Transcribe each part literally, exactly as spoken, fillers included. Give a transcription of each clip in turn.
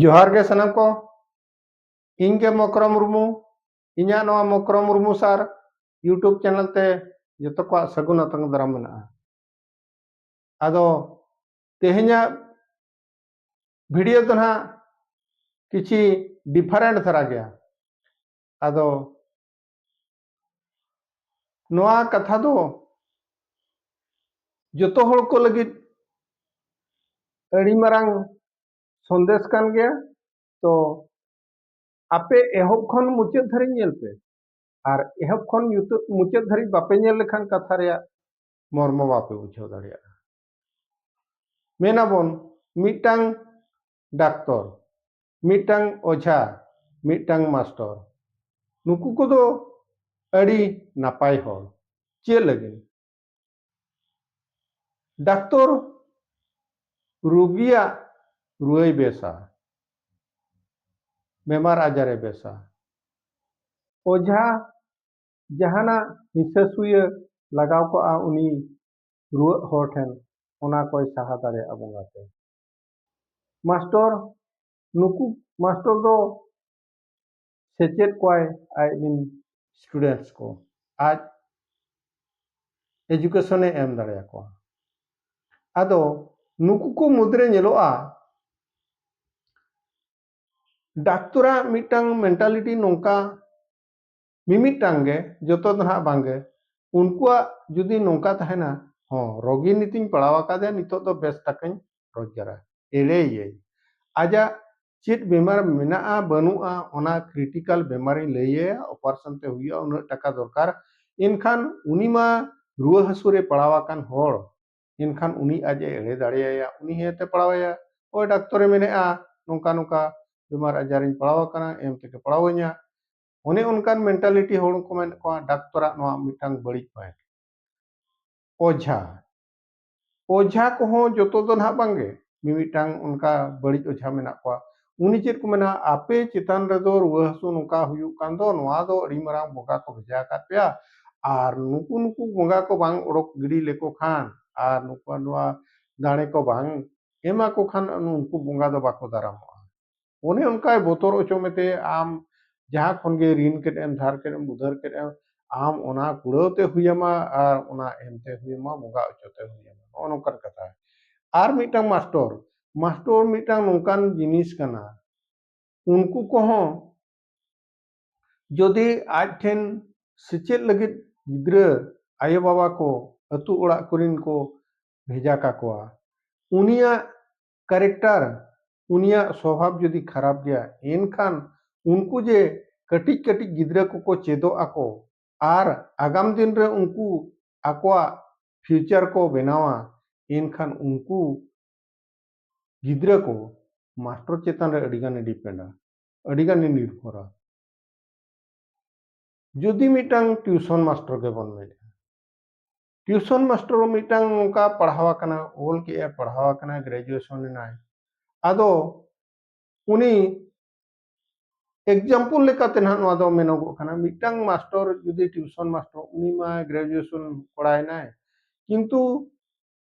ᱡᱚᱦᱟᱨ ᱜᱮ ᱥᱟᱱᱟᱢ ᱠᱚ᱾ ᱤᱧ ᱜᱮ ᱢᱚᱠᱨᱚᱢ ᱢᱩᱨᱢᱩ᱾ ᱤᱧᱟᱹᱜ ᱱᱚᱣᱟ ᱢᱚᱠᱨᱚᱢ ᱢᱩᱨᱢᱩ ᱥᱟᱨ YouTube ᱪᱮᱱᱮᱞ ᱛᱮ ᱡᱚᱛᱚ ᱠᱚᱣᱟᱜ ᱥᱟᱹᱜᱩᱱ ᱟᱛᱟᱝ ᱫᱟᱨᱟᱢ ᱢᱮᱱᱟᱜᱼᱟ᱾ ᱟᱫᱚ ᱛᱮᱦᱮᱧᱟᱜ ᱵᱷᱤᱰᱤᱭᱳ ᱫᱚ ᱱᱟᱦᱟᱜ ᱠᱤᱪᱷᱤ ᱰᱤᱯᱷᱟᱨᱮᱱᱴ ᱫᱷᱟᱨᱟ ᱜᱮᱭᱟ᱾ ᱟᱫᱚ ᱱᱚᱣᱟ ᱠᱟᱛᱷᱟ ᱫᱚ ᱡᱚᱛᱚ ᱦᱚᱲ ᱠᱚ ᱞᱟᱹᱜᱤᱫ ᱟᱹᱰᱤ ᱢᱟᱨᱟᱝ ᱥᱚᱱᱫᱮᱥ ᱠᱟᱱ ᱜᱮᱭᱟ᱾ ᱛᱚ ᱟᱯᱮ ᱮᱦᱚᱵ ᱠᱷᱚᱱ ᱢᱩᱪᱟᱹᱫ ᱫᱷᱟᱹᱨᱤᱡ ᱧᱮᱞ ᱯᱮ, ᱟᱨ ᱮᱦᱚᱵ ᱠᱷᱚᱱ ᱧᱩᱛᱟᱹ- ᱢᱩᱪᱟᱹᱫ ᱫᱷᱟᱹᱨᱤᱡ ᱵᱟᱯᱮ ᱧᱮᱞ ᱞᱮᱠᱷᱟᱱ ᱠᱟᱛᱷᱟ ᱨᱮᱭᱟᱜ ᱢᱚᱨᱢᱚ ᱵᱟᱯᱮ ᱵᱩᱡᱷᱟᱹᱣ ᱫᱟᱲᱮᱭᱟᱜᱼᱟ᱾ ᱢᱮᱱᱟᱵᱚᱱ ᱢᱤᱫᱴᱟᱝ ᱰᱟᱠᱛᱚᱨ, ᱢᱤᱫᱴᱟᱝ ᱚᱡᱷᱟ, ᱢᱤᱫᱴᱟᱝ ᱢᱟᱥᱴᱚᱨ, ᱱᱩᱠᱩ ᱠᱚᱫᱚ ᱟᱹᱰᱤ ᱱᱟᱯᱟᱭ ᱦᱚᱲ᱾ ᱪᱮᱫ ᱞᱟᱹᱜᱤᱫ? ᱰᱟᱠᱛᱚᱨ ᱨᱩᱜᱤᱭᱟᱜ ᱨᱩᱣᱟᱹᱭ ᱵᱮᱥᱟ, ᱵᱮᱢᱟᱨ ᱟᱡᱟᱨᱮ ᱵᱮᱥᱟ᱾ ᱚᱡᱷᱟ ᱡᱟᱦᱟᱱᱟᱜ ᱦᱤᱥᱟᱹ ᱥᱩᱭᱟᱹ ᱞᱟᱜᱟᱣ ᱠᱚᱜᱼᱟ ᱩᱱᱤ ᱨᱩᱣᱟᱹᱜ ᱦᱚᱲ ᱴᱷᱮᱱ, ᱚᱱᱟ ᱠᱚᱭ ᱥᱟᱦᱟ ᱫᱟᱲᱮᱭᱟᱜᱼᱟ ᱵᱚᱸᱜᱟ ᱛᱮ᱾ ᱢᱟᱥᱴᱚᱨ, ᱱᱩᱠᱩ ᱢᱟᱥᱴᱚᱨ ᱫᱚ ᱥᱮᱪᱮᱫ ᱠᱚᱣᱟᱭ ᱟᱡ ᱨᱮᱱ ᱥᱴᱩᱰᱮᱱᱴᱥ ᱠᱚ, ᱟᱡ ᱮᱡᱩᱠᱮᱥᱚᱱᱮ ᱮᱢ ᱫᱟᱲᱮᱭᱟᱠᱚᱣᱟ᱾ ᱟᱫᱚ ᱱᱩᱠᱩ ᱠᱚ ᱢᱩᱫᱽᱨᱮ ᱧᱮᱞᱚᱜᱼᱟ, ᱰᱟᱠᱛᱚᱨᱟᱜ ᱢᱤᱫᱴᱟᱝ ᱢᱮᱱᱴᱟᱞᱤᱴᱤ ᱱᱚᱝᱠᱟ, ᱢᱤᱢᱤᱫᱴᱟᱝ ᱜᱮ, ᱡᱚᱛᱚ ᱫᱚ ᱱᱟᱦᱟᱜ ᱵᱟᱝᱜᱮ, ᱩᱱᱠᱩᱣᱟᱜ ᱡᱩᱫᱤ ᱱᱚᱝᱠᱟ ᱛᱟᱦᱮᱱᱟ, ᱦᱚᱸ, ᱨᱳᱜᱤ ᱱᱤᱛᱤᱧ ᱯᱟᱲᱟᱣ ᱟᱠᱟᱫᱮᱭᱟ, ᱱᱤᱛᱚᱜ ᱫᱚ ᱵᱮᱥ ᱴᱟᱠᱟᱧ ᱨᱳᱡᱽᱜᱟᱨᱟ, ᱮᱲᱮᱭᱟᱹᱧ᱾ ᱟᱡᱟᱜ ᱪᱮᱫ ᱵᱮᱢᱟᱨ ᱢᱮᱱᱟᱜᱼᱟ ᱵᱟᱹᱱᱩᱜᱼᱟ, ᱚᱱᱟ ᱠᱨᱤᱴᱤᱠᱟᱞ ᱵᱮᱢᱟᱨᱤᱧ ᱞᱟᱹᱭ ᱟᱭᱟ, ᱚᱯᱟᱨᱮᱥᱚᱱ ᱛᱮ ᱦᱩᱭᱩᱜᱼᱟ, ᱩᱱᱟᱹᱜ ᱴᱟᱠᱟ ᱫᱚᱨᱠᱟᱨ᱾ ᱮᱱᱠᱷᱟᱱ ᱩᱱᱤ ᱢᱟ ᱨᱩᱣᱟᱹ ᱦᱟᱹᱥᱩ ᱨᱮ ᱯᱟᱲᱟᱣ ᱟᱠᱟᱱ ᱦᱚᱲ, ᱮᱱᱠᱷᱟᱱ ᱩᱱᱤ ᱟᱡ ᱮ ᱮᱲᱮ ᱫᱟᱲᱮᱭᱟᱭᱟ, ᱩᱱᱤ ᱦᱮᱸᱛᱮ ᱯᱟᱲᱟᱣᱟᱭᱟ, ᱦᱳᱭ ᱰᱟᱠᱛᱚᱨᱮ ᱢᱮᱱᱮᱫᱼᱟ ᱱᱚᱝᱠᱟ ᱱᱚᱝᱠᱟ ᱵᱮᱢᱟᱨ ᱟᱡᱟᱨᱤᱧ ᱯᱟᱲᱟᱣ ᱟᱠᱟᱱᱟ, ᱮᱢ ᱛᱮᱜᱮ ᱯᱟᱲᱟᱣᱟᱹᱧᱟ᱾ ᱚᱱᱮ ᱚᱱᱠᱟᱱ ᱢᱮᱱᱴᱟᱞᱤᱴᱤ ᱦᱚᱲ ᱠᱚ ᱢᱮᱱᱮᱫ ᱠᱚᱣᱟ ᱰᱟᱠᱛᱚᱨᱟᱜ ᱱᱚᱣᱟ ᱢᱤᱫᱴᱟᱝ ᱵᱟᱹᱲᱤᱡ ᱯᱚᱭᱮᱱᱴ᱾ ᱚᱡᱷᱟ, ᱚᱡᱷᱟ ᱠᱚᱦᱚᱸ ᱡᱚᱛᱚ ᱫᱚ ᱱᱟᱦᱟᱜ ᱵᱟᱝᱜᱮ, ᱢᱤᱢᱤᱫᱴᱟᱝ ᱚᱱᱠᱟ ᱵᱟᱹᱲᱤᱡ ᱚᱡᱷᱟ ᱢᱮᱱᱟᱜ ᱠᱚᱣᱟ᱾ ᱩᱱᱤ ᱪᱮᱫ ᱠᱚ ᱢᱮᱱᱟ, ᱟᱯᱮ ᱪᱮᱛᱟᱱ ᱨᱮᱫᱚ ᱨᱩᱣᱟᱹ ᱦᱟᱹᱥᱩ ᱱᱚᱝᱠᱟ ᱦᱩᱭᱩᱜ ᱠᱟᱱ ᱫᱚ, ᱱᱚᱣᱟ ᱫᱚ ᱟᱹᱰᱤ ᱢᱟᱨᱟᱝ ᱵᱚᱸᱜᱟ ᱠᱚ ᱵᱷᱮᱡᱟ ᱟᱠᱟᱫ ᱯᱮᱭᱟ, ᱟᱨ ᱱᱩᱠᱩ ᱱᱩᱠᱩ ᱵᱚᱸᱜᱟ ᱠᱚ ᱵᱟᱝ ᱚᱰᱚᱠ ᱜᱤᱰᱤ ᱞᱮᱠᱚ ᱠᱷᱟᱱ, ᱟᱨ ᱱᱩᱠᱩ ᱱᱚᱣᱟ ᱫᱟᱲᱮ ᱠᱚ ᱵᱟᱝ ᱮᱢᱟ ᱠᱚ ᱠᱷᱟᱱ, ᱩᱱᱠᱩ ᱵᱚᱸᱜᱟ ᱫᱚ ᱵᱟᱠᱚ ᱫᱟᱨᱟᱢᱚᱜᱼᱟ᱾ ᱚᱱᱮ ᱚᱱᱠᱟᱭ ᱵᱚᱛᱚᱨ ᱦᱚᱪᱚ ᱢᱮᱛᱮ ᱟᱢ ᱡᱟᱦᱟᱸ ᱠᱷᱚᱱ ᱜᱮ ᱨᱤᱱ ᱠᱮᱫ ᱮᱢ, ᱫᱷᱟᱨ ᱠᱮᱫ ᱮᱢ, ᱩᱫᱷᱟᱹᱨ ᱠᱮᱫ ᱮᱢ, ᱟᱢ ᱚᱱᱟ ᱠᱩᱲᱟᱹᱣ ᱛᱮ ᱦᱩᱭ ᱟᱢᱟ ᱟᱨ ᱚᱱᱟ ᱮᱢ ᱛᱮ ᱦᱩᱭ ᱟᱢᱟ, ᱵᱚᱸᱜᱟ ᱦᱚᱪᱚ ᱛᱮ ᱦᱩᱭ ᱟᱢᱟ᱾ ᱱᱚᱜᱼᱚ ᱱᱚᱝᱠᱟᱱ ᱠᱟᱛᱷᱟ᱾ ᱟᱨ ᱢᱤᱫᱴᱟᱝ ᱢᱟᱥᱴᱚᱨ, ᱢᱟᱥᱴᱚᱨ ᱢᱤᱫᱴᱟᱝ ᱱᱚᱝᱠᱟᱱ ᱡᱤᱱᱤᱥ ᱠᱟᱱᱟ, ᱩᱱᱠᱩ ᱠᱚᱦᱚᱸ ᱡᱩᱫᱤ ᱟᱡ ᱴᱷᱮᱱ ᱥᱮᱪᱮᱫ ᱞᱟᱹᱜᱤᱫ ᱜᱤᱫᱽᱨᱟᱹ ᱟᱭᱳᱼᱵᱟᱵᱟ ᱠᱚ, ᱟᱹᱛᱩ ᱚᱲᱟᱜ ᱠᱚᱨᱮᱱ ᱠᱚ ᱵᱷᱮᱡᱟ ᱠᱟᱠᱚᱣᱟ, ᱩᱱᱤᱭᱟᱜ ᱠᱮᱨᱮᱠᱴᱟᱨ, ᱩᱱᱤᱭᱟᱜ ᱥᱚᱵᱷᱟᱵ ᱡᱩᱫᱤ ᱠᱷᱟᱨᱟᱯ ᱜᱮᱭᱟ, ᱮᱱᱠᱷᱟᱱ ᱩᱱᱠᱩ ᱡᱮ ᱠᱟᱹᱴᱤᱡ ᱠᱟᱹᱴᱤᱡ ᱜᱤᱫᱽᱨᱟᱹ ᱠᱚᱠᱚ ᱪᱮᱫᱚᱜ ᱟᱠᱚ ᱟᱨ ᱟᱜᱟᱢ ᱫᱤᱱ ᱨᱮ ᱩᱱᱠᱩ ᱟᱠᱚᱣᱟᱜ ᱯᱷᱤᱭᱩᱪᱟᱨ ᱠᱚ ᱵᱮᱱᱟᱣᱟ, ᱮᱱᱠᱷᱟᱱ ᱩᱱᱠᱩ ᱜᱤᱫᱽᱨᱟᱹ ᱠᱚ ᱢᱟᱥᱴᱚᱨ ᱪᱮᱛᱟᱱ ᱨᱮ ᱟᱹᱰᱤᱜᱟᱱᱮ ᱰᱤᱯᱮᱱᱰᱟ, ᱟᱹᱰᱤᱜᱟᱱᱮ ᱱᱤᱨᱵᱷᱚᱨᱟ᱾ ᱡᱩᱫᱤ ᱢᱤᱫᱴᱟᱝ ᱴᱤᱭᱩᱥᱚᱱ ᱢᱟᱥᱴᱚᱨ ᱜᱮᱵᱚᱱ ᱢᱮᱱᱟ, ᱴᱤᱭᱩᱥᱚᱱ ᱢᱟᱥᱴᱚᱨ ᱢᱤᱫᱴᱟᱝ ᱚᱱᱠᱟ ᱯᱟᱲᱦᱟᱣ ᱟᱠᱟᱱᱟ, ᱚᱞ ᱠᱮᱜᱼᱟᱭ, ᱯᱟᱲᱦᱟᱣ ᱟᱠᱟᱱᱟᱭ, ᱜᱨᱮᱡᱩᱭᱮᱥᱚᱱ ᱮᱱᱟᱭ, ᱟᱫᱚ ᱩᱱᱤ ᱮᱠᱡᱟᱢᱯᱚᱞ ᱞᱮᱠᱟᱛᱮ ᱱᱟᱦᱟᱜ ᱱᱚᱣᱟ ᱫᱚ ᱢᱮᱱᱚᱜᱚᱜ ᱠᱟᱱᱟ, ᱢᱤᱫᱴᱟᱝ ᱢᱟᱥᱴᱚᱨ ᱡᱩᱫᱤ ᱴᱤᱭᱩᱥᱚᱱ ᱢᱟᱥᱴᱚᱨ, ᱩᱱᱤ ᱢᱟ ᱜᱨᱮᱡᱩᱭᱮᱥᱚᱱ ᱠᱚᱲᱟᱭᱮᱱᱟᱭ, ᱠᱤᱱᱛᱩ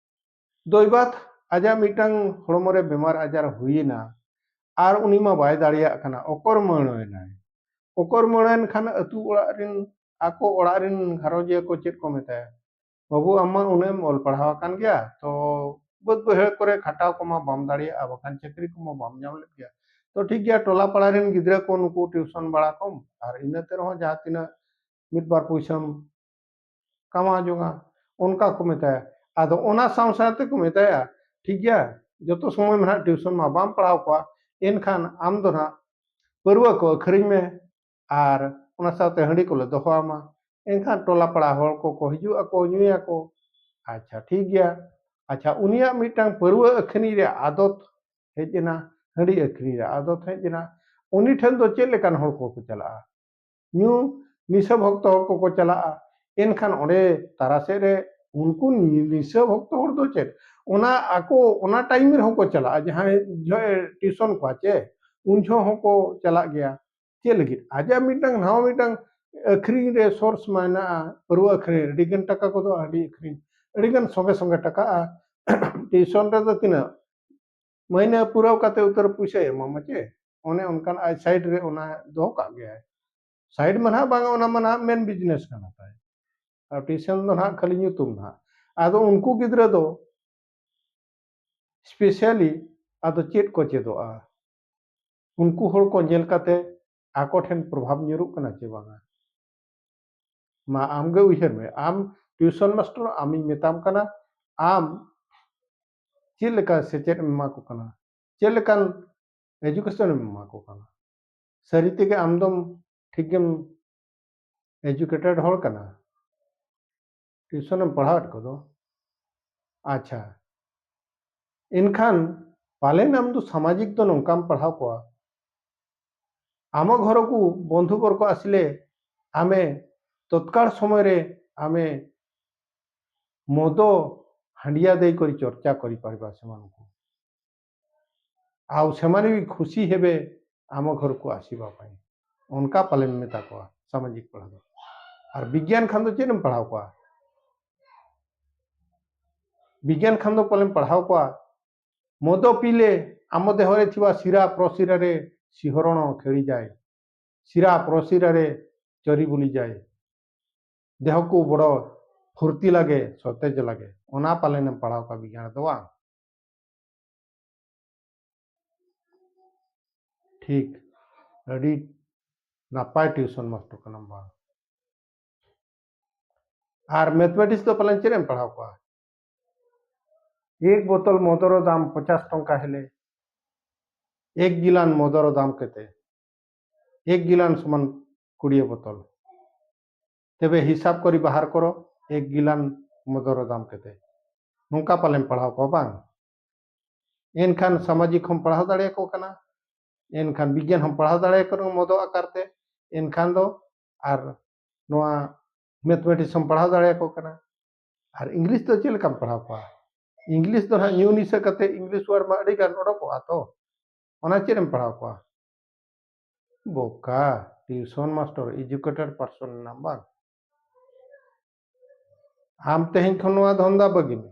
ᱫᱚᱭᱵᱟᱛ ᱟᱡᱟᱜ ᱢᱤᱫᱴᱟᱝ ᱦᱚᱲᱢᱚ ᱨᱮ ᱵᱮᱢᱟᱨ ᱟᱡᱟᱨ ᱦᱩᱭᱮᱱᱟ ᱟᱨ ᱩᱱᱤ ᱢᱟ ᱵᱟᱭ ᱫᱟᱲᱮᱭᱟᱜ ᱠᱟᱱᱟ, ᱚᱠᱚᱨᱢᱟᱹᱬᱚᱭᱮᱱᱟᱭ᱾ ᱚᱠᱚᱨᱢᱟᱹᱬᱚᱭᱮᱱ ᱠᱷᱟᱱ ᱟᱹᱛᱩ ᱚᱲᱟᱜ ᱨᱮᱱ ᱟᱠᱚ ᱚᱲᱟᱜ ᱨᱮᱱ ᱜᱷᱟᱨᱚᱸᱡᱽ ᱠᱚ ᱪᱮᱫ ᱠᱚ ᱢᱮᱛᱟᱭᱟ, "ᱵᱟᱹᱵᱩ, ᱟᱢ ᱢᱟ ᱩᱱᱟᱹᱜ ᱮᱢ ᱚᱞ ᱯᱟᱲᱦᱟᱣ ᱟᱠᱟᱱ ᱜᱮᱭᱟ, ᱛᱚ ᱵᱟᱹᱫᱽ ᱵᱟᱹᱭᱦᱟᱹᱲ ᱠᱚᱨᱮ ᱠᱷᱟᱴᱟᱣ ᱠᱚᱢᱟ ᱵᱟᱢ ᱫᱟᱲᱮᱭᱟᱜᱼᱟ, ᱵᱟᱠᱷᱟᱱ ᱪᱟᱹᱠᱨᱤ ᱠᱚᱢᱟ ᱵᱟᱢ ᱧᱟᱢ ᱞᱮᱫ ᱜᱮᱭᱟ, ᱛᱚ ᱴᱷᱤᱠ ᱜᱮᱭᱟ, ᱴᱚᱞᱟ ᱯᱟᱲᱟ ᱨᱮᱱ ᱜᱤᱫᱽᱨᱟᱹ ᱠᱚ ᱱᱩᱠᱩ ᱴᱤᱭᱩᱥᱚᱱ ᱵᱟᱲᱟ ᱠᱚᱢ, ᱟᱨ ᱤᱱᱟᱹ ᱛᱮ ᱨᱮᱦᱚᱸ ᱡᱟᱦᱟᱸ ᱛᱤᱱᱟᱹᱜ ᱢᱤᱫ ᱵᱟᱨ ᱯᱩᱭᱥᱟᱹᱢ ᱠᱟᱢᱟᱣ ᱡᱚᱝᱟ", ᱚᱱᱠᱟ ᱠᱚ ᱢᱮᱛᱟᱭᱟ᱾ ᱟᱫᱚ ᱚᱱᱟ ᱥᱟᱶ ᱥᱟᱶᱛᱮ ᱠᱚ ᱢᱮᱛᱟᱭᱟ, "ᱴᱷᱤᱠ ᱜᱮᱭᱟ, ᱡᱚᱛᱚ ᱥᱚᱢᱚᱭ ᱢᱟ ᱱᱟᱦᱟᱜ ᱴᱤᱭᱩᱥᱚᱱ ᱢᱟ ᱵᱟᱢ ᱯᱟᱲᱦᱟᱣ ᱠᱚᱣᱟ, ᱮᱱᱠᱷᱟᱱ ᱟᱢ ᱫᱚ ᱱᱟᱦᱟᱜ ᱯᱟᱹᱨᱣᱟᱹ ᱠᱚ ᱟᱹᱠᱷᱨᱤᱧ ᱢᱮ ᱟᱨ ᱚᱱᱟ ᱥᱟᱶᱛᱮ ᱦᱟᱺᱰᱤ ᱠᱚᱞᱮ ᱫᱚᱦᱚ ᱟᱢᱟ, ᱮᱱᱠᱷᱟᱱ ᱴᱚᱞᱟ ᱯᱟᱲᱟ ᱦᱚᱲ ᱠᱚᱠᱚ ᱦᱤᱡᱩᱜ ᱟᱠᱚ, ᱧᱩᱭᱟᱠᱚ᱾" ᱟᱪᱪᱷᱟ, ᱴᱷᱤᱠ ᱜᱮᱭᱟ᱾ ᱟᱪᱪᱷᱟ, ᱩᱱᱤᱭᱟᱜ ᱢᱤᱫᱴᱟᱝ ᱯᱟᱹᱨᱣᱟᱹ ᱟᱹᱠᱷᱨᱤᱧ ᱨᱮᱭᱟᱜ ᱟᱫᱚᱛ ᱦᱮᱡ ᱮᱱᱟ, ᱦᱟᱺᱰᱤ ᱟᱹᱠᱷᱨᱤᱧ ᱨᱮᱭᱟᱜ ᱟᱫᱚᱛ ᱦᱮᱡ ᱮᱱᱟ᱾ ᱩᱱᱤ ᱴᱷᱮᱱ ᱫᱚ ᱪᱮᱫ ᱞᱮᱠᱟᱱ ᱦᱚᱲ ᱠᱚᱠᱚ ᱪᱟᱞᱟᱜᱼᱟ? ᱧᱩ ᱱᱤᱥᱟᱹ ᱵᱷᱚᱠᱛᱚ ᱦᱚᱲ ᱠᱚᱠᱚ ᱪᱟᱞᱟᱜᱼᱟ᱾ ᱮᱱᱠᱷᱟᱱ ᱚᱸᱰᱮ ᱛᱟᱨᱟ ᱥᱮᱫ ᱨᱮ ᱩᱱᱠᱩ ᱱᱤ-, ᱱᱤᱥᱟᱹ ᱵᱷᱚᱠᱛᱚ ᱦᱚᱲ ᱫᱚ ᱪᱮᱫ, ᱚᱱᱟ ᱟᱠᱚ ᱚᱱᱟ ᱴᱟᱭᱤᱢ ᱨᱮᱦᱚᱸ ᱠᱚ ᱪᱟᱞᱟᱜᱼᱟ, ᱡᱟᱦᱟᱸᱭ ᱡᱚᱦᱚᱜ ᱮ ᱴᱤᱭᱩᱥᱚᱱ ᱠᱚᱣᱟ ᱪᱮ, ᱩᱱ ᱡᱚᱦᱚᱜ ᱦᱚᱸᱠᱚ ᱪᱟᱞᱟᱜ ᱜᱮᱭᱟ᱾ ᱪᱮᱫ ᱞᱟᱹᱜᱤᱫ? ᱟᱡᱟᱜ ᱢᱤᱫᱴᱟᱝ ᱱᱟᱣᱟ ᱢᱤᱫᱴᱟᱝ ᱟᱹᱠᱷᱨᱤᱧ ᱨᱮ ᱥᱳᱨᱥ ᱢᱟ ᱦᱮᱱᱟᱜᱼᱟ, ᱯᱟᱹᱨᱣᱟᱹ ᱟᱹᱠᱷᱨᱤᱧ, ᱟᱹᱰᱤ ᱜᱟᱱ ᱴᱟᱠᱟ ᱠᱚᱫᱚ ᱟᱹᱰᱤ ᱟᱹᱠᱷᱨᱤᱧ, ᱟᱹᱰᱤ ᱜᱟᱱ ᱥᱚᱸᱜᱮ ᱥᱚᱸᱜᱮ ᱴᱟᱠᱟᱜᱼᱟ᱾ ᱴᱤᱭᱩᱥᱚᱱ ᱨᱮᱫᱚ ᱛᱤᱱᱟᱹᱜ ᱢᱟᱹᱦᱱᱟᱹ ᱯᱩᱨᱟᱹᱣ ᱠᱟᱛᱮ ᱩᱛᱟᱹᱨ ᱯᱩᱭᱥᱟᱹᱭ ᱮᱢᱟᱢᱟ ᱪᱮ? ᱚᱱᱮ ᱚᱱᱠᱟᱱ ᱟᱡ ᱥᱟᱭᱤᱰ ᱨᱮ ᱚᱱᱟ ᱫᱚᱦᱚ ᱠᱟᱜ ᱜᱮᱭᱟᱭ᱾ ᱥᱟᱭᱤᱰ ᱢᱟ ᱱᱟᱦᱟᱜ ᱵᱟᱝᱟ, ᱚᱱᱟ ᱢᱟ ᱱᱟᱦᱟᱜ ᱢᱮᱱ ᱵᱤᱡᱽᱱᱮᱥ ᱠᱟᱱᱟ ᱛᱟᱭ᱾ ᱟᱨ ᱴᱤᱭᱩᱥᱚᱱ ᱫᱚ ᱱᱟᱦᱟᱜ ᱠᱷᱟᱹᱞᱤ ᱧᱩᱛᱩᱢ ᱱᱟᱦᱟᱜ᱾ ᱟᱫᱚ ᱩᱱᱠᱩ ᱜᱤᱫᱽᱨᱟᱹ ᱫᱚ ᱥᱯᱮᱥᱟᱞᱤ ᱟᱫᱚ ᱪᱮᱫ ᱠᱚ ᱪᱮᱫᱚᱜᱼᱟ? ᱩᱱᱠᱩ ᱦᱚᱲ ᱠᱚ ᱧᱮᱞ ᱠᱟᱛᱮ ᱟᱠᱚ ᱴᱷᱮᱱ ᱯᱨᱚᱵᱷᱟᱵᱽ ᱧᱩᱨᱩᱜ ᱠᱟᱱᱟ ᱪᱮ ᱵᱟᱝᱟ? ᱢᱟ ᱟᱢᱜᱮ ᱩᱭᱦᱟᱹᱨ ᱢᱮ, ᱟᱢ ᱴᱤᱭᱩᱥᱚᱱ ᱢᱟᱥᱴᱟᱨ, ᱟᱢᱤᱧ ᱢᱮᱛᱟᱢ ᱠᱟᱱᱟ, ᱟᱢ ᱪᱮᱫ ᱞᱮᱠᱟ ᱥᱮᱪᱮᱫ ᱮᱢ ᱮᱢᱟ ᱠᱚ ᱠᱟᱱᱟ, ᱪᱮᱫ ᱞᱮᱠᱟᱱ ᱮᱡᱩᱠᱮᱥᱚᱱ ᱮᱢ ᱮᱢᱟ ᱠᱚ ᱠᱟᱱᱟ? ᱥᱟᱹᱨᱤ ᱛᱮᱜᱮ ᱟᱢ ᱫᱚᱢ ᱴᱷᱤᱠ ᱜᱮᱢ ᱮᱡᱩᱠᱮᱴᱮᱰ ᱦᱚᱲ ᱠᱟᱱᱟ, ᱴᱤᱭᱩᱥᱚᱱ ᱮᱢ ᱯᱟᱲᱦᱟᱣᱮᱫ ᱠᱚᱫᱚ? ᱟᱪᱪᱷᱟ, ᱮᱱᱠᱷᱟᱱ ᱯᱟᱞᱮᱱ ᱟᱢ ᱫᱚ ᱥᱟᱢᱟᱡᱤᱠ ᱫᱚ ᱱᱚᱝᱠᱟᱢ ᱯᱟᱲᱦᱟᱣ ᱠᱚᱣᱟ, ᱟᱢᱟᱜ ᱜᱷᱚᱨᱚᱠᱩ ᱵᱚᱱᱫᱷᱩ ᱵᱚᱨᱜᱚ ᱟᱥᱤᱞᱮ ᱟᱢᱮ ᱛᱚᱛᱠᱟᱲ ᱥᱚᱢᱚᱭ ᱨᱮ ᱟᱢᱮ ᱢᱚᱫᱚ ᱦᱟᱺᱰᱤᱭᱟ ଦେଇ କରି ଚର୍ଚ୍ଚା କରିପାରିବା ସେମାନଙ୍କୁ। ଆଉ ସେମାନେ ବି ଖୁସି ହେବେ ଆମ ଘରକୁ ଆସିବା ପାଇଁ। ᱚᱱᱠᱟ ᱯᱟᱞᱮᱢ ᱢᱮᱛᱟ ᱠᱚᱣᱟ ᱥᱟᱢᱟᱡᱤᱠ ᱯᱟᱲᱦᱟᱣ ᱫᱚ᱾ ᱟᱨ ᱵᱤᱜᱽᱜᱟᱱ ᱠᱷᱟᱱ ᱫᱚ ᱪᱮᱫ ᱮᱢ ᱯᱟᱲᱦᱟᱣ ᱠᱚᱣᱟ? ᱵᱤᱜᱽᱜᱟᱱ ᱠᱷᱟᱱ ᱫᱚ ᱯᱟᱞᱮᱢ ᱯᱟᱲᱦᱟᱣ ᱠᱚᱣᱟ, ମଦ ପିଇଲେ ଆମ ଦେହରେ ଥିବା ଶିରା ପ୍ରଶିରାରେ ଶିହରଣ ଖେଳିଯାଏ, ଶିରା ପ୍ରଶିରାରେ ଚରି ବୁଲିଯାଏ, ଦେହକୁ ବଡ଼ ଫୁର୍ତ୍ତି ଲାଗେ, ସତେଜ ଲାଗେ। ᱚᱱᱟ ᱯᱟᱞᱮᱱ ᱮᱢ ᱯᱟᱲᱦᱟᱣ ᱠᱚᱣᱟ ᱵᱤᱜᱽᱜᱟᱱ ᱫᱚ ᱵᱟᱝ? ᱴᱷᱤᱠ, ᱟᱹᱰᱤ ᱱᱟᱯᱟᱭ ᱴᱤᱭᱩᱥᱚᱱ ᱢᱟᱥᱴᱟᱨ ᱠᱟᱱᱟᱢ ᱵᱟᱝ? ᱟᱨ ᱢᱮᱛᱷᱢᱮᱴᱤᱠᱥ ᱫᱚ ᱯᱟᱞᱮᱱ ᱪᱮᱫ ᱮᱢ ᱯᱟᱲᱦᱟᱣ ᱠᱚᱣᱟ? ᱮᱠ ᱵᱳᱛᱚᱞ ᱢᱚᱫᱚᱨ ᱫᱟᱢ ᱯᱚᱪᱟᱥ ᱴᱚᱝᱠᱟ ᱦᱮᱞᱮ, ᱮᱠ ᱜᱤᱞᱟᱱ ᱢᱚᱫᱚᱨ ᱫᱟᱢ ᱠᱮᱛᱮ? ᱮᱠ ᱜᱤᱞᱟᱱ ᱥᱚᱢᱟᱱ ᱠᱩᱲᱤᱭᱮ ᱵᱳᱛᱚᱞ᱾ ᱛᱮᱵᱮ ᱦᱤᱥᱟᱵ ᱠᱚᱨᱤ ᱵᱟᱦᱟᱨ ᱠᱚᱨᱚ, ᱮᱠ ᱜᱤᱞᱟᱱ ᱢᱚᱫᱚᱨ ᱫᱟᱢ ᱠᱮᱛᱮ? ᱱᱚᱝᱠᱟ ᱯᱟᱞᱮᱢ ᱯᱟᱲᱦᱟᱣ ᱠᱚᱣᱟ ᱵᱟᱝ? ᱮᱱᱠᱷᱟᱱ ᱥᱟᱢᱟᱡᱤᱠ ᱦᱚᱸᱢ ᱯᱟᱲᱦᱟᱣ ᱫᱟᱲᱮᱭᱟᱠᱚ ᱠᱟᱱᱟ, ᱮᱱᱠᱷᱟᱱ ᱵᱤᱜᱽᱜᱟᱱ ᱦᱚᱸᱢ ᱯᱟᱲᱦᱟᱣ ᱫᱟᱲᱮᱭᱟᱠᱚ ᱠᱟᱱᱟ ᱢᱚᱫᱚ ᱟᱠᱟᱨ ᱛᱮ, ᱮᱱᱠᱷᱟᱱ ᱫᱚ ᱟᱨ ᱱᱚᱣᱟ ᱢᱮᱛᱷᱢᱮᱴᱤᱠᱥ ᱦᱚᱸᱢ ᱯᱟᱲᱦᱟᱣ ᱫᱟᱲᱮᱭᱟᱠᱚ ᱠᱟᱱᱟ᱾ ᱟᱨ ᱤᱝᱞᱤᱥ ᱫᱚ ᱪᱮᱫ ᱞᱮᱠᱟᱢ ᱯᱟᱲᱦᱟᱣ ᱠᱚᱣᱟ? ᱤᱝᱞᱤᱥ ᱫᱚ ᱱᱟᱦᱟᱜ ᱧᱩ ᱱᱤᱥᱟᱹ ᱠᱟᱛᱮ ᱤᱝᱞᱤᱥ ᱣᱟᱨᱰ ᱢᱟ ᱟᱹᱰᱤ ᱜᱟᱱ ᱚᱰᱚᱠᱚᱜᱼᱟ ᱛᱚ, ᱚᱱᱟ ᱪᱮᱫ ᱮᱢ ᱯᱟᱲᱦᱟᱣ ᱠᱚᱣᱟ? ᱵᱚᱠᱟ, ᱴᱤᱭᱩᱥᱚᱱ ᱢᱟᱥᱴᱟᱨ, educated person ᱮᱱᱟᱢ ᱵᱟᱝ? ᱟᱢ ᱛᱮᱦᱮᱧ ᱠᱷᱚᱱ ᱱᱚᱣᱟ ᱫᱷᱚᱱᱫᱟ ᱵᱟᱹᱜᱤ ᱢᱮ᱾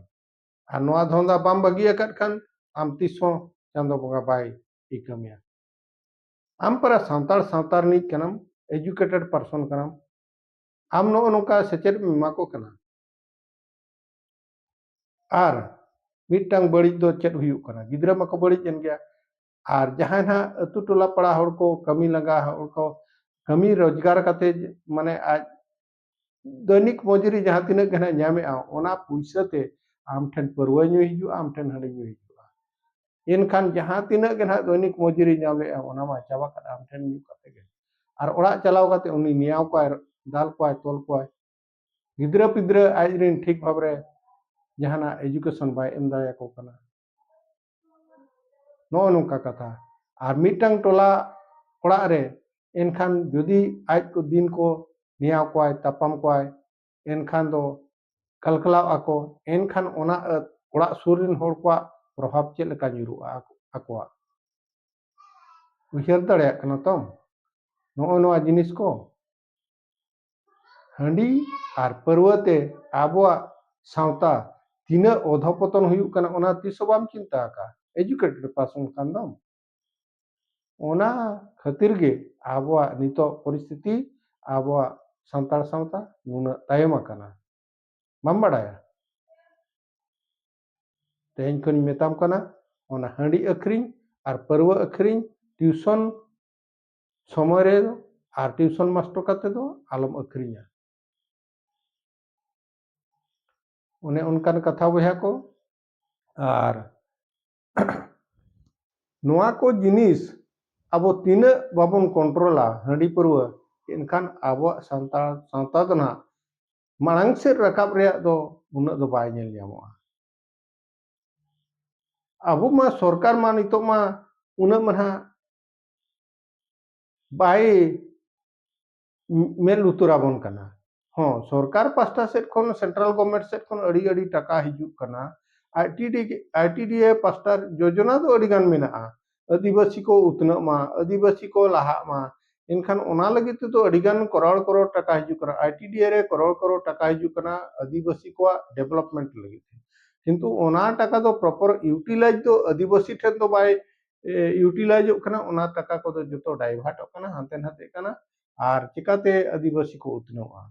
ᱟᱨ ᱱᱚᱣᱟ ᱫᱷᱚᱱᱫᱟ ᱵᱟᱢ ᱵᱟᱹᱜᱤ ᱟᱠᱟᱫ ᱠᱷᱟᱱ ᱟᱢ ᱛᱤᱥ ᱦᱚᱸ ᱪᱟᱸᱫᱚ ᱵᱚᱸᱜᱟ ᱵᱟᱭ ᱴᱷᱤᱠᱟᱹ ᱢᱮᱭᱟ᱾ ᱟᱢ ᱯᱟᱨᱟ ᱥᱟᱱᱛᱟᱲ ᱥᱟᱶᱛᱟ ᱨᱤᱱᱤᱡ ᱠᱟᱱᱟᱢ, educated person ᱠᱟᱱᱟᱢ, ᱟᱢ ᱱᱚᱜᱼᱚ ᱱᱚᱝᱠᱟ ᱥᱮᱪᱮᱫ ᱮᱢ ᱮᱢᱟ ᱠᱚ ᱠᱟᱱᱟ᱾ ᱟᱨ ᱢᱤᱫᱴᱟᱝ ᱵᱟᱹᱲᱤᱡ ᱫᱚ ᱪᱮᱫ ᱦᱩᱭᱩᱜ ᱠᱟᱱᱟ? ᱜᱤᱫᱽᱨᱟᱹ ᱢᱟᱠᱚ ᱵᱟᱹᱲᱤᱡ ᱮᱱ ᱜᱮᱭᱟ, ᱟᱨ ᱡᱟᱦᱟᱸᱭ ᱱᱟᱦᱟᱜ ᱟᱹᱛᱩ ᱴᱚᱞᱟ ᱯᱟᱲᱟ ᱦᱚᱲ ᱠᱚ ᱠᱟᱹᱢᱤ ᱞᱟᱸᱜᱟ ᱦᱚᱲ ᱠᱚ ᱠᱟᱹᱢᱤ ᱨᱳᱡᱽᱜᱟᱨ ᱠᱟᱛᱮ ᱢᱟᱱᱮ ᱟᱡ ᱫᱚᱭᱱᱤᱠ ᱢᱚᱡᱩᱨᱤ ᱡᱟᱦᱟᱸ ᱛᱤᱱᱟᱹᱜ ᱜᱮ ᱱᱟᱦᱟᱜ ᱧᱟᱢᱮᱜᱼᱟ, ᱚᱱᱟ ᱯᱩᱭᱥᱟᱹ ᱛᱮ ᱟᱢ ᱴᱷᱮᱱ ᱯᱟᱹᱨᱣᱟᱹ ᱧᱩᱭ ᱦᱤᱡᱩᱜᱼᱟ, ᱟᱢ ᱴᱷᱮᱱ ᱦᱟᱺᱰᱤ ᱧᱩᱭ ᱦᱤᱡᱩᱜᱼᱟ᱾ ᱮᱱᱠᱷᱟᱱ ᱡᱟᱦᱟᱸ ᱛᱤᱱᱟᱹᱜ ᱜᱮ ᱱᱟᱦᱟᱜ ᱫᱚᱭᱱᱤᱠ ᱢᱚᱡᱩᱨᱤ ᱧᱟᱢᱮᱜᱼᱟ, ᱚᱱᱟ ᱢᱟ ᱪᱟᱵᱟ ᱠᱟᱜ ᱟᱢ ᱴᱷᱮᱱ ᱧᱩ ᱠᱟᱛᱮ ᱜᱮ᱾ ᱟᱨ ᱚᱲᱟᱜ ᱪᱟᱞᱟᱣ ᱠᱟᱛᱮ ᱩᱱᱤ ᱱᱮᱭᱟᱣ ᱠᱚᱣᱟᱭ, ᱫᱟᱞ ᱠᱚᱣᱟᱭ, ᱛᱚᱞ ᱠᱚᱣᱟᱭ᱾ ᱜᱤᱫᱽᱨᱟᱹ ᱯᱤᱫᱽᱨᱟᱹ ᱟᱡ ᱨᱤᱱ ᱴᱷᱤᱠ ᱵᱷᱟᱵᱽ ᱨᱮ ᱡᱟᱦᱟᱱᱟᱜ education ᱵᱟᱭ ᱮᱢ ᱫᱟᱲᱮᱭᱟᱠᱚ ᱠᱟᱱᱟ᱾ ᱱᱚᱜᱼᱚ ᱱᱚᱝᱠᱟ ᱠᱟᱛᱷᱟ᱾ ᱟᱨ ᱢᱤᱫᱴᱟᱝ ᱴᱚᱞᱟ ᱚᱲᱟᱜ ᱨᱮ ᱮᱱᱠᱷᱟᱱ ᱡᱩᱫᱤ ᱟᱡ ᱠᱚ ᱫᱤᱱ ᱠᱚ ᱱᱮᱭᱟᱣ ᱠᱚᱣᱟᱭ, ᱛᱟᱯᱟᱢ ᱠᱚᱣᱟᱭ, ᱮᱱᱠᱷᱟᱱ ᱫᱚ ᱠᱟᱞᱠᱟᱞᱟᱣ ᱟᱠᱚ, ᱮᱱᱠᱷᱟᱱ ᱚᱱᱟ ᱟᱹᱛ-, ᱚᱲᱟᱜ ᱥᱩᱨ ᱨᱤᱱ ᱦᱚᱲ ᱠᱚᱣᱟᱜ ᱯᱨᱚᱵᱷᱟᱵᱽ ᱪᱮᱫ ᱞᱮᱠᱟ ᱧᱩᱨᱩᱜᱼᱟ ᱟᱠᱚ-, ᱟᱠᱚᱣᱟᱜ? ᱩᱭᱦᱟᱹᱨ ᱫᱟᱲᱮᱭᱟᱜ ᱠᱟᱱᱟ ᱛᱚᱢ ᱱᱚᱜᱼᱚ ᱱᱚᱣᱟ ᱡᱤᱱᱤᱥ ᱠᱚ? ᱦᱟᱺᱰᱤ ᱟᱨ ᱯᱟᱹᱨᱣᱟᱹ ᱛᱮ ᱟᱵᱚᱣᱟᱜ ᱥᱟᱶᱛᱟ ᱛᱤᱱᱟᱹᱜ ᱚᱫᱷᱚᱯᱚᱛᱚᱱ ᱦᱩᱭᱩᱜ ᱠᱟᱱᱟ, ᱚᱱᱟ ᱛᱤᱥ ᱦᱚᱸ ᱵᱟᱢ ᱪᱤᱱᱛᱟᱹ ᱟᱠᱟᱫᱼᱟ? Educated person ᱠᱟᱱ ᱫᱚᱢ᱾ ᱚᱱᱟ ᱠᱷᱟᱹᱛᱤᱨ ᱜᱮ ᱟᱵᱚᱣᱟᱜ ᱱᱤᱛᱚᱜ ᱯᱚᱨᱤᱥᱛᱷᱤᱛᱤ, ᱟᱵᱚᱣᱟᱜ ᱥᱟᱱᱛᱟᱲ ᱥᱟᱶᱛᱟ ᱱᱩᱱᱟᱹᱜ ᱛᱟᱭᱚᱢ ᱟᱠᱟᱱᱟ᱾ ᱵᱟᱢ ᱵᱟᱰᱟᱭᱟ? ᱛᱮᱦᱮᱧ ᱠᱷᱚᱱᱤᱧ ᱢᱮᱛᱟᱢ ᱠᱟᱱᱟ, ᱚᱱᱟ ᱦᱟᱺᱰᱤ ᱟᱹᱠᱷᱨᱤᱧ ᱟᱨ ᱯᱟᱹᱨᱣᱟᱹ ᱟᱹᱠᱷᱨᱤᱧ tuition ᱥᱚᱢᱚᱭ ᱨᱮ ᱟᱨ tuition ᱢᱟᱥᱴᱚᱨ ᱠᱟᱛᱮ ᱫᱚ ᱟᱞᱚᱢ ᱟᱹᱠᱷᱨᱤᱧᱟ᱾ ᱚᱱᱮ ᱚᱱᱠᱟᱱ ᱠᱟᱛᱷᱟ ᱵᱚᱭᱦᱟ ᱠᱚ᱾ ᱟᱨ ᱱᱚᱣᱟ ᱠᱚ ᱡᱤᱱᱤᱥ ᱟᱵᱚ ᱛᱤᱱᱟᱹᱜ ᱵᱟᱵᱚᱱ ᱠᱚᱱᱴᱨᱳᱞᱟ, ᱦᱟᱺᱰᱤ ᱯᱟᱹᱨᱣᱟᱹ, ᱮᱱᱠᱷᱟᱱ ᱟᱵᱚᱣᱟᱜ ᱥᱟᱱᱛᱟᱲ ᱥᱟᱶᱛᱟ ᱫᱚ ᱱᱟᱦᱟᱜ ᱢᱟᱲᱟᱝ ᱥᱮᱫ ᱨᱟᱠᱟᱵ ᱨᱮᱭᱟᱜ ᱫᱚ ᱩᱱᱟᱹᱜ ᱫᱚ ᱵᱟᱭ ᱧᱮᱞ ᱧᱟᱢᱚᱜᱼᱟ᱾ ᱟᱵᱚ ᱢᱟ ᱥᱚᱨᱠᱟᱨ ᱢᱟ ᱱᱤᱛᱚᱜ ᱢᱟ ᱩᱱᱟᱹᱜ ᱢᱟ ᱱᱟᱦᱟᱜ ᱵᱟᱭ ᱢᱮᱫ ᱞᱩᱛᱩᱨ ᱟᱵᱚᱱ ᱠᱟᱱᱟ᱾ ᱦᱚᱸ, ᱥᱚᱨᱠᱟᱨ ᱯᱟᱥᱴᱟ ᱥᱮᱫ ᱠᱷᱚᱱ, central government ᱥᱮᱫ ᱠᱷᱚᱱ ᱟᱹᱰᱤ ᱟᱹᱰᱤ ᱴᱟᱠᱟ ᱦᱤᱡᱩᱜ ᱠᱟᱱᱟ᱾ ITD, ITDA ᱯᱟᱥᱴᱟ ᱡᱳᱡᱚᱱᱟ ᱫᱚ ᱟᱹᱰᱤ ᱜᱟᱱ ᱢᱮᱱᱟᱜᱼᱟ, ᱟᱹᱫᱤᱵᱟᱹᱥᱤ ᱠᱚ ᱩᱛᱱᱟᱹᱜ ᱢᱟ, ᱟᱹᱫᱤᱵᱟᱹᱥᱤ ᱠᱚ ᱞᱟᱦᱟᱜ ᱢᱟ᱾ ᱮᱱᱠᱷᱟᱱ ᱚᱱᱟ ᱞᱟᱹᱜᱤᱫ ᱛᱮᱫᱚ ᱟᱹᱰᱤ ᱜᱟᱱ ᱠᱨᱳᱲ ᱠᱨᱳᱲ ᱴᱟᱠᱟ ᱦᱤᱡᱩᱜ ᱠᱟᱱᱟ᱾ ITDA ᱨᱮ ᱠᱨᱳᱲ ᱠᱨᱳᱲ ᱴᱟᱠᱟ ᱦᱤᱡᱩᱜ ᱠᱟᱱᱟ ᱟᱹᱫᱤᱵᱟᱹᱥᱤ ᱠᱚᱣᱟᱜ development ᱞᱟᱹᱜᱤᱫ ᱛᱮ, ᱠᱤᱱᱛᱩ ᱚᱱᱟ ᱴᱟᱠᱟ ᱫᱚ proper utilize ᱫᱚ ᱟᱹᱫᱤᱵᱟᱹᱥᱤ ᱴᱷᱮᱱ ᱫᱚ ᱵᱟᱭ ᱤᱭᱩᱴᱤᱞᱟᱭᱤᱡᱚᱜ ᱠᱟᱱᱟ, ᱚᱱᱟ ᱴᱟᱠᱟ ᱠᱚᱫᱚ ᱡᱚᱛᱚ ᱰᱟᱭᱵᱷᱟᱨᱴᱚᱜ ᱠᱟᱱᱟ, ᱦᱟᱱᱛᱮ ᱱᱟᱛᱮᱜ ᱠᱟᱱᱟ᱾ ᱟᱨ ᱪᱤᱠᱟᱛᱮ ᱟᱹᱫᱤᱵᱟᱹᱥᱤ ᱠᱚ ᱩᱛᱱᱟᱹᱣᱟ?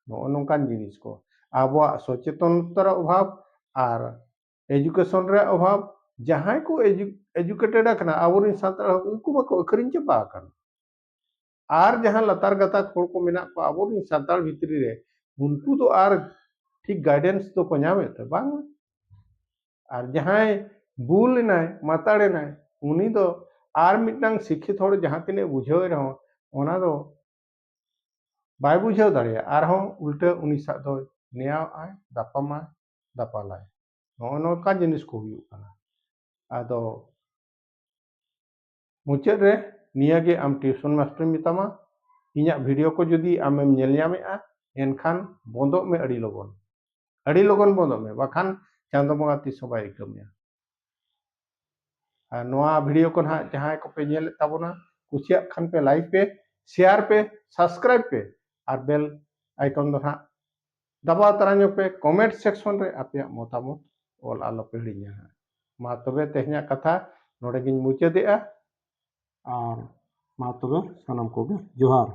ᱱᱚᱜᱼᱚ ᱱᱚᱝᱠᱟᱱ ᱡᱤᱱᱤᱥ ᱠᱚ᱾ ᱟᱵᱚᱣᱟᱜ ᱥᱚᱪᱮᱛᱚᱱᱚᱛᱟ ᱨᱮ ᱚᱵᱷᱟᱵᱽ ᱟᱨ ᱮᱡᱩᱠᱮᱥᱚᱱ ᱨᱮ ᱚᱵᱷᱟᱵᱽ᱾ ᱡᱟᱦᱟᱸᱭ ᱠᱚ ᱮᱡᱩᱠᱮᱴᱮᱰ ᱟᱠᱟᱱᱟ ᱟᱵᱚᱨᱮᱱ ᱥᱟᱱᱛᱟᱲ ᱦᱚᱲ, ᱩᱱᱠᱩ ᱢᱟᱠᱚ ᱟᱹᱠᱷᱨᱤᱧ ᱪᱟᱵᱟ ᱟᱠᱟᱱ᱾ ᱟᱨ ᱡᱟᱦᱟᱸ ᱞᱟᱛᱟᱨ ᱜᱟᱛᱟᱠ ᱦᱚᱲ ᱠᱚ ᱢᱮᱱᱟᱜ ᱠᱚᱣᱟ ᱟᱵᱚᱨᱮᱱ ᱥᱟᱱᱛᱟᱲ ᱵᱷᱤᱛᱨᱤ ᱨᱮ, ᱩᱱᱠᱩ ᱫᱚ ᱟᱨ ᱴᱷᱤᱠ ᱜᱟᱭᱰᱮᱱᱥ ᱫᱚᱠᱚ ᱧᱟᱢᱮᱫ ᱛᱮ ᱵᱟᱝ᱾ ᱟᱨ ᱡᱟᱦᱟᱸᱭ ᱵᱩᱞ ᱮᱱᱟᱭ, ᱢᱟᱛᱟᱲ ᱮᱱᱟᱭ, ᱩᱱᱤ ᱫᱚ ᱟᱨ ᱢᱤᱫᱴᱟᱝ ᱥᱤᱠᱠᱷᱤᱛ ᱦᱚᱲ ᱡᱟᱦᱟᱸ ᱛᱤᱱᱟᱹᱜ ᱵᱩᱡᱷᱟᱹᱣ ᱮ ᱨᱮᱦᱚᱸ, ᱚᱱᱟ ᱫᱚ ᱵᱟᱭ ᱵᱩᱡᱷᱟᱹᱣ ᱫᱟᱲᱮᱭᱟᱜᱼᱟ᱾ ᱟᱨᱦᱚᱸ ᱩᱞᱴᱟᱹ ᱩᱱᱤ ᱥᱟᱶ ᱫᱚᱭ ᱱᱮᱭᱟᱣᱟᱜᱼᱟᱭ, ᱫᱟᱯᱟᱢᱟᱭ, ᱫᱟᱯᱟᱞᱟᱭ᱾ ᱱᱚᱜᱼᱚ ᱱᱚᱝᱠᱟ ᱡᱤᱱᱤᱥ ᱠᱚ ᱦᱩᱭᱩᱜ ᱠᱟᱱᱟ᱾ ᱟᱫᱚ ᱢᱩᱪᱟᱹᱫ ᱨᱮ ᱱᱤᱭᱟᱹ ᱜᱮ ᱟᱢ ᱴᱤᱭᱩᱥᱚᱱ ᱢᱟᱥᱴᱟᱨᱤᱧ ᱢᱮᱛᱟᱢᱟ, ᱤᱧᱟᱹᱜ ᱵᱷᱤᱰᱤᱭᱳ ᱠᱚ ᱡᱩᱫᱤ ᱟᱢᱮᱢ ᱧᱮᱞ ᱧᱟᱢᱮᱫᱼᱟ, ᱮᱱᱠᱷᱟᱱ ᱵᱚᱱᱫᱚᱜ ᱢᱮ ᱟᱹᱰᱤ ᱞᱚᱜᱚᱱ᱾ ᱟᱹᱰᱤ ᱞᱚᱜᱚᱱ ᱵᱚᱱᱫᱚᱜ ᱢᱮ, ᱵᱟᱠᱷᱟᱱ ᱪᱟᱸᱫᱚ ᱵᱚᱸᱜᱟ ᱛᱤᱥ ᱦᱚᱸ ᱵᱟᱭ ᱨᱤᱠᱟᱹ ᱢᱮᱭᱟ᱾ ᱟᱨ ᱱᱚᱣᱟ ᱵᱷᱤᱰᱤᱭᱳ ᱠᱚ ᱱᱟᱦᱟᱜ ᱡᱟᱦᱟᱸᱭ ᱠᱚᱯᱮ ᱧᱮᱞᱮᱫ ᱛᱟᱵᱚᱱᱟ, ᱠᱩᱥᱤᱭᱟᱜ ᱠᱷᱟᱱ ᱯᱮ ᱞᱟᱭᱤᱠ ᱯᱮ, ᱥᱮᱭᱟᱨ ᱯᱮ, ᱥᱟᱵᱥᱠᱨᱟᱭᱤᱵ ᱯᱮ, ᱟᱨ ᱵᱮᱞ ᱟᱭᱠᱚᱱ ᱫᱚ ᱱᱟᱦᱟᱜ ᱫᱟᱵᱟᱣ ᱛᱟᱨᱟ ᱧᱚᱜ ᱯᱮ᱾ ᱠᱚᱢᱮᱱᱴ ᱥᱮᱠᱥᱚᱱ ᱨᱮ ᱟᱯᱮᱭᱟᱜ ᱢᱚᱛᱟᱢᱚᱛ ᱚᱞ ᱟᱞᱚᱯᱮ ᱦᱤᱲᱤᱧᱟ ᱦᱟᱸᱜ᱾ ᱢᱟ ᱛᱚᱵᱮ ᱛᱮᱦᱮᱧᱟᱜ ᱠᱟᱛᱷᱟ ᱱᱚᱰᱮ ᱜᱤᱧ ᱢᱩᱪᱟᱹᱫᱮᱜᱼᱟ᱾ ᱟᱨ ᱢᱟ ᱛᱚᱵᱮ ᱥᱟᱱᱟᱢ ᱠᱚᱜᱮ ᱡᱚᱦᱟᱨ᱾